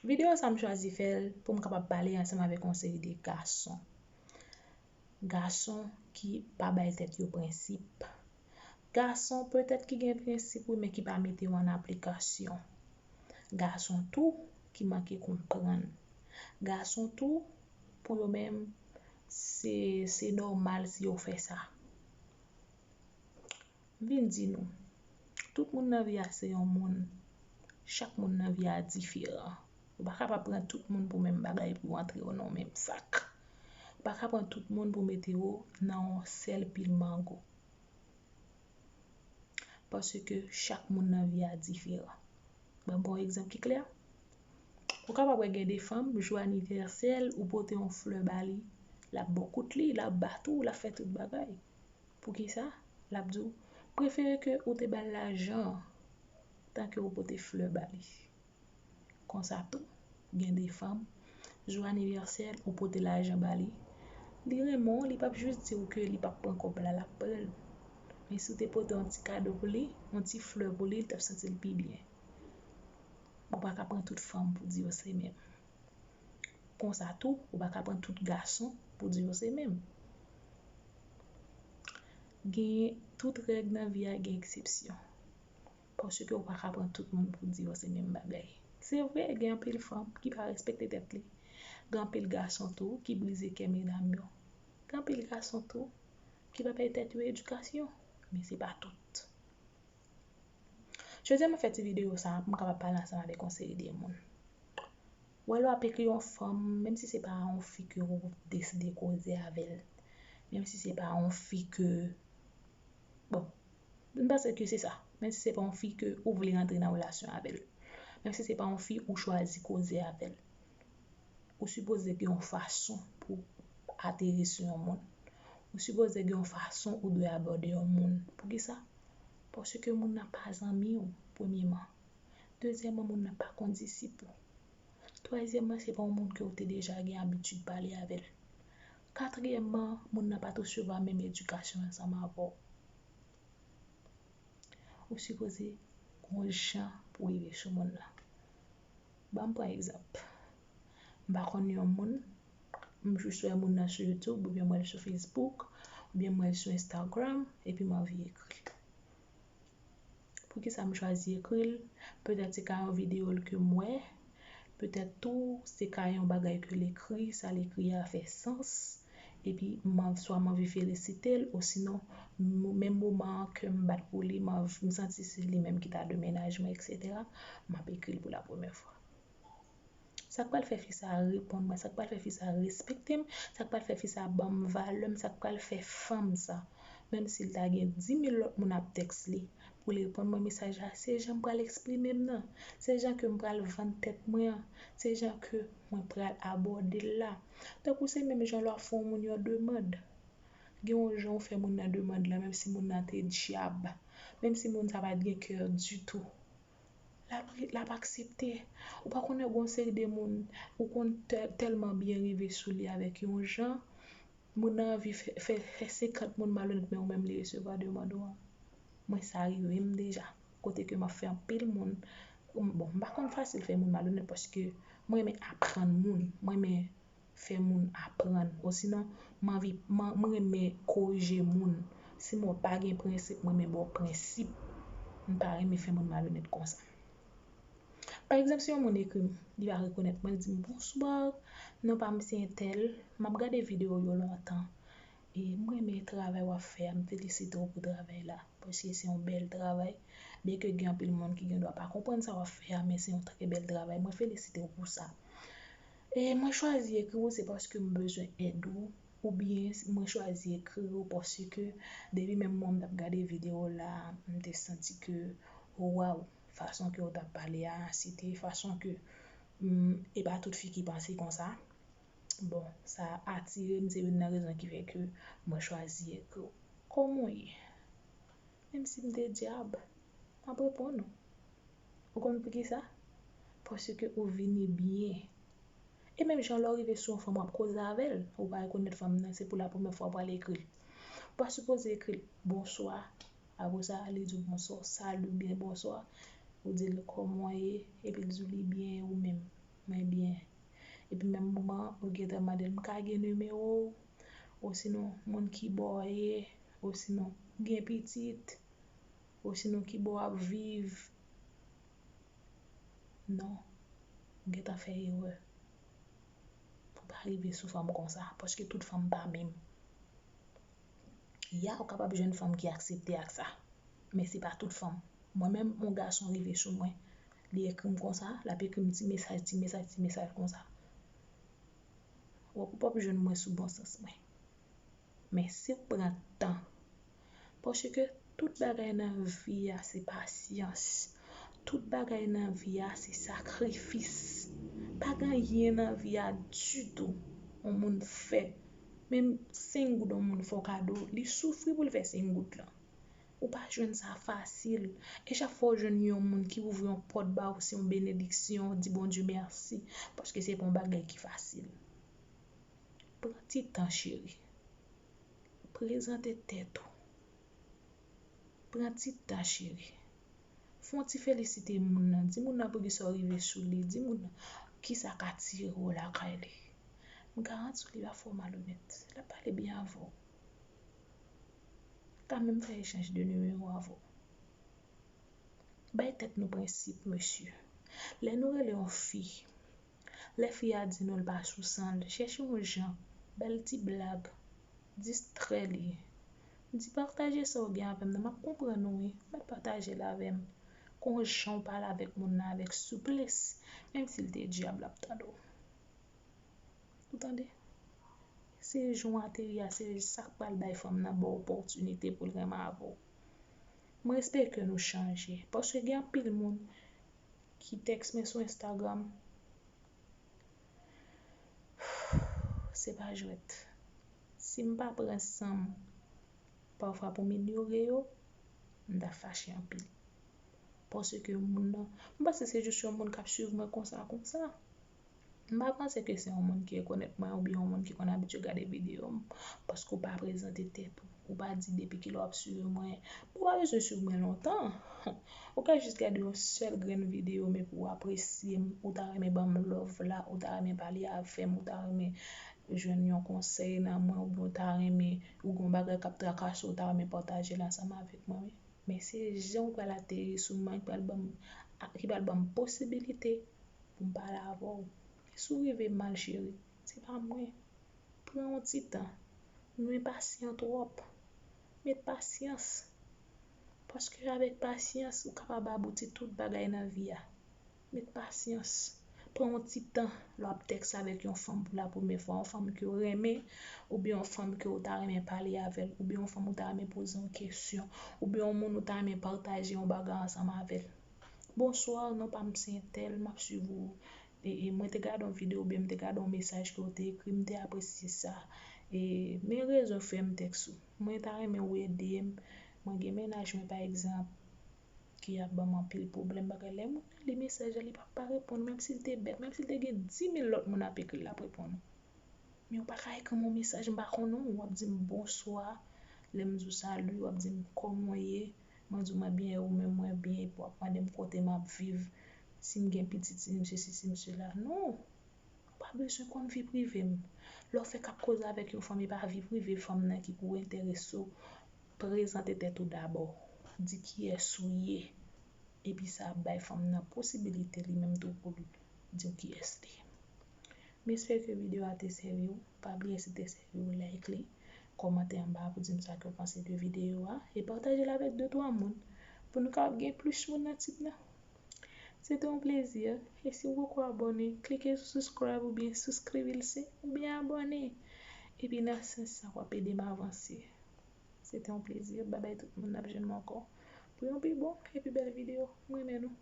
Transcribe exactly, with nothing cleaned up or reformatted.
Videyo sa m chwazi fè l pou m kapab pale ansanm avèk yon seri de gason. Gason ki pa bay tèt yo prensip. Gason petèt ki gen prensip wi, men ki pa mete yo an aplikasyon. Gason tou ki manke konprann. Gason tou, pou yo menm, se, se nòmal si yo fè sa. M vin di nou, tout moun nan vi a se yon moun. Chak moun nan vi a diferan. Ou pa kapab pran tout moun pou menm bagay pou antre yo nan yon menm sak. Ou pa ka pran tout moun pou mete yo nan yon sèl pil mango. Paske chak moun nan vi a diferan. Ban m pran yon egzanp ki klè. Ou kapab wè gen de fanm, jou anivèsè l, ou pote yon flè ba li, l ap ba w kout li, l ap bat ou, l ap fè tout bagay. Poukisa? L ap di w, prefere ke ou te ba l lajan an, tanke ou pote flè ba li. Konsa tou, gen de fanm, jou anivèsè l, ou pote lajan ba li. Li renmen w, li p ap jis di w ke li p ap pran kòb la, l ap pran l. Men si w te pote yon ti kado pou li, yon ti flè pou li, li t ap santi l pi byen. Ou pa ka pran tout fanm pou di yo se menm. Konsa tou, ou pa ka pran tout gason pou di yo se menm. Gen, tout règ nan vi a gen eksepsyon. Paske ou pa ka pran tout moun pou di yo se menm bagay. Se vre, gen anpil fanm ki pa respekte tèt li. Gen anpil gason tou ki brize kè medam yo. Gen anpil gason tou ki pa bay tèt yo edikasyon. Men se pa tout. Jodi a m ap fè ti videyo sa a pou m kapab pale ansanm avèk yon seri de moun. Ou wè lè w ap ekri yon fanm, menm si se pa yon fi ke ou deside koze avè l, menm si se pa yon fi ke, bon, m panse ke se sa, menm si se pa yon fi ke ou vle rantre nan relasyon avè l, menm si se pa yon fi ou chwazi koze avè l, ou sipoze gen yon fason pou atere sou yon moun. Ou sipoze gen yon fason ou dwe abòde yon moun. Poukisa? Paske moun nan pa zanmi w, premyeman. Dezyèmman, moun nan pa kondisip ou. Twazyèmman, se pa yon moun ke w te deja gen abitid pale avè l. Katriyèmman, moun nan pa t resevwa menm edikasyon ansanm avè w. Ou sipoze gen yon jan pou w rive sou moun nan. Ban m pran egzanp. M pa konn yon moun, m jis wè moun nan sou YouTube, oubyen m wè l sou Facebook, oubyen m wè l sou Instagram, epi m anvi ekri l. Poukisa m chwazi ekri l? Petèt se ka yon videyo l ke m wè, petèt tou se ka yon bagay ke l ekri, sa l ekri a fè sans, epi m an-, swa m anvi felisite l, osinon, m-, menm moman an kè m bat pou li, m anv-, m santi se li menm ki ta dwe mennaj mwen, etsetera, m ap ekri l pou la premyè fwa. Sa k pral fè fi sa a reponn mwen, sa k pral fè fi sa a respekte m, sa k pral fè fi sa a ban m valè m, sa k pral fè fanm sa, menm si l ta gen dimil lòt moun ap tèks li, pou l reponn mwen mesaj la, se jan m pral eksprime m nan, se jan ke m pral vann tèt mwen an, se jan ke mwen pral abòde l la. Tankou se menm jan lè w ap fè yon moun yon demann. Gen yon jan w fè moun nan demann lan, menm si moun nan te dyab, menm si moun sa pa t gen kè ditou. L ap, l ap aksepte. Ou pa konnen gon seri de moun, ou konn tè-, tèlman byen rive sou li avèk yon jan, moun nan anvi fè, fè, fè senkant moun malonèt, men ou menm li resevwa demann ou an. Mwen sa rive m deja, kote ke m ap fè anpil moun, bon, m pa konn fasil fè moun malonèt paske mwen renmen aprann moun, mwen renmen fè moun aprann. Osinon, m anvi, m, m renmen korije moun. Si m wè w pa gen prensip, mwen renmen ba w prensip. M pa renmen fè moun malonèt konsa. Pa egzanp, si yon moun ekri m, li pa rekonèt mwen, li di m, "Bonswa, non pa m se entèl, m ap gade videyo w yo lontan. E m renmen travay w ap fè a, m felisite w pou travay la, paske se yon bèl travay. Byenke gen anpil moun ki gen dwa pa konprann sa w ap fè a, men se yon trè bèl travay. Mwen felisite w pou sa." E mwen chwazi ekri w, se paske m bezwen èd ou, oubyen mwen chwazi ekri w paske depi menm mwen m t ap gade videyo w la, m te santi ke, waw, fason ke w t ap pale a, se te fason ke, mm, e pa tout fi ki panse konsa. Bon, sa atire m, se youn nan rezon ki fè ke mwen chwazi ekri w. Kòman w ye? Menm si m te dyab, m ap reponn ou. Ou konn poukisa? Paske ou vini byen. E menm jan lè w rive sou yon fanm, w ap koze avè l, ou pa rekonèt fanm nan, se pou la premyè fwa w pral ekri l. Ou pa sipoze ekri l, "Bonswa." Apre sa, li di w, "Bonswa, salut, byen, bonswa." Ou di l, "Kòman w ye?" Epi l di w, "Li byen, e ou menm?" Epi menm moman, ou gentan mande l, "M ka gen nimewo w?" Osinon, moun ki bò w ye, osinon, ou gen pitit, osinon, ki bò w ap viv. Non, ou gentan fè erè. Pou pa rive sou fanm konsa, paske tout fanm pa menm. Ya, ou kapab jwenn fanm ki aksepte ak sa. Men se pa tout fanm. Mwen menm, yon gason rive sou mwen. Li ekri m konsa, l ap ekri m ti mesaj, ti mesaj, ti mesaj konsa. W ap, w p ap jwenn mwen sou bon sans mwen. Men si w pran tan, paske tout bagay nan vi a se pasyans. Tout bagay nan vi a se sakrifis. Pa gen anyen nan vi a ditou yon moun fè. Menm senk goud yon moun fè w kado, li soufri pou l fè senk goud lan. Ou pa jwenn sa fasil. E chak fwa w jwenn yon moun ki ouvri yon pòt ba ou, se yon benediksyon, di Bondye mèsi, paske se pa yon bagay ki fasil. Pran ti tan, cheri. Prezante tèt ou. Pran ti tan, cheri. Fè yon ti felisite moun nan. Di moun nan poukisa w rive sou li. Di moun nan kisa k atire w lakay li. M garanti w, li pa fè w malonèt. L ap pale byen avè w. L ka menm fè echanj de nimewo avè w. Bay tèt nou prensip, mesye. Lè nou rele yon fi, lè fi a di nou l pa sou san l, chèche yon jan, ba l ti blag, distrè li. Di, "Pataje sa w gen avè m nan, m ap konprann ou, wi. Mèt pataje l avè m." Gon jan w pale avèk moun nan avèk souplès, menm si l te dyab, l ap tande w. Ou tande? Se jan w ateri a, se sa k pral bay fanm nan ba w opòtinite pou l renmen avè w. Mwen espere ke nou chanje, paske gen anpil moun ki tèks mwen sou Instagram. Se pa jwèt. Si m pa pran san m pafwa pou m inyore yo, m ta fache anpil. Paske moun nan, m panse se jis yon moun k ap swiv mwen konsa, konsa. M pa panse ke se yon moun ki rekonèt mwen oubyen yon moun ki konn abitye gade videyo m, paske w pa prezante tèt ou. Ou pa di depi kilè w ap swiv mwen. Ou pa bezwen swiv mwen lontan. Ou ka jis gade yon sèl grenn videyo m epi w apresye m, ou ta renmen ban m love la, ou ta renmen pale avè m, ou ta renmen jwenn yon konsèy nan mwen, oubyen ou ta renmen, ou gen yon bagay k ap trakase w, ou ta renmen pataje l ansanm avèk mwen, wi. Men se jan w pral ateri sou mwen ki pral ban m, a, ki pral ban m posibilite pou m pale avè w. Si w rive mal, cheri, se pa mwen. Pran yon ti tan. Nou enpasyan twòp. Met pasyans. Paske avèk pasyans, ou kapab abouti tout bagay nan vi a. Met pasyans. Pran yon ti tan lè w ap tèks avèk yon fanm pou la premyè fwa, yon fanm ke w renmen, oubyen yon fanm ke w ta renmen pale avè l, oubyen yon fanm ou ta renmen poze yon kesyon, oubyen yon moun ou ta renmen pataje yon bagay ansanm avè l. "Bonswa, non pa m se entèl, m ap swiv ou. E, e, mwen te gade yon videyo oubyen m te gade yon mesaj ke w te ekri, m te apresye sa. E, men rezon fè m tèks ou. Mwen ta renmen ou ede m. Mwen gen mennaj mwen, pa egzanp, ki ap ban m anpil pwoblèm, bagay." Lè moun nan li mesaj la, li p ap pa reponn, menm si l te bèt, menm si l te gen dis mil lòt moun ap ekri l, l ap reponn ou. Men ou pa ka ekri m yon mesaj, m pa konnen w, w ap di m, "Bonswa." Lè m di w, "Salut," w ap di m, "Kòman w ye?" Mwen di w, "Mwen byen, e ou menm?" "Mwen byen," epi w ap mande m kote m ap viv, si m gen pitit, si m sesi, si m sela. Non! Ou pa bezwen konn vi prive m. Lè w fèk ap koze avèk yon fanm, e pa vi prive fanm nan ki pou enterese w. Prezante tèt ou dabò. Di kiyès ou ye. Epi sa ap bay fanm nan posibilite li menm tou pou l di w kiyès li ye. M espere ke videyo a te sèvi w. Pa bliye si te sèvi w, like li, kòmante anba pou di m sa ke w panse de videyo a, e pataje l avèk de twa moun pou nou kapab gen plis moun nan tip nan. Se te yon plezi. E si w poko abòne, klike sou subscribe oubyen souskrivil se, oubyen abòne. Epi nan sans sa, w ap ede m avanse. Se te yon plezi. Babay tout moun, n ap jwenn mwen ankò pou yon pi bon e pi bèl videyo. M renmen nou.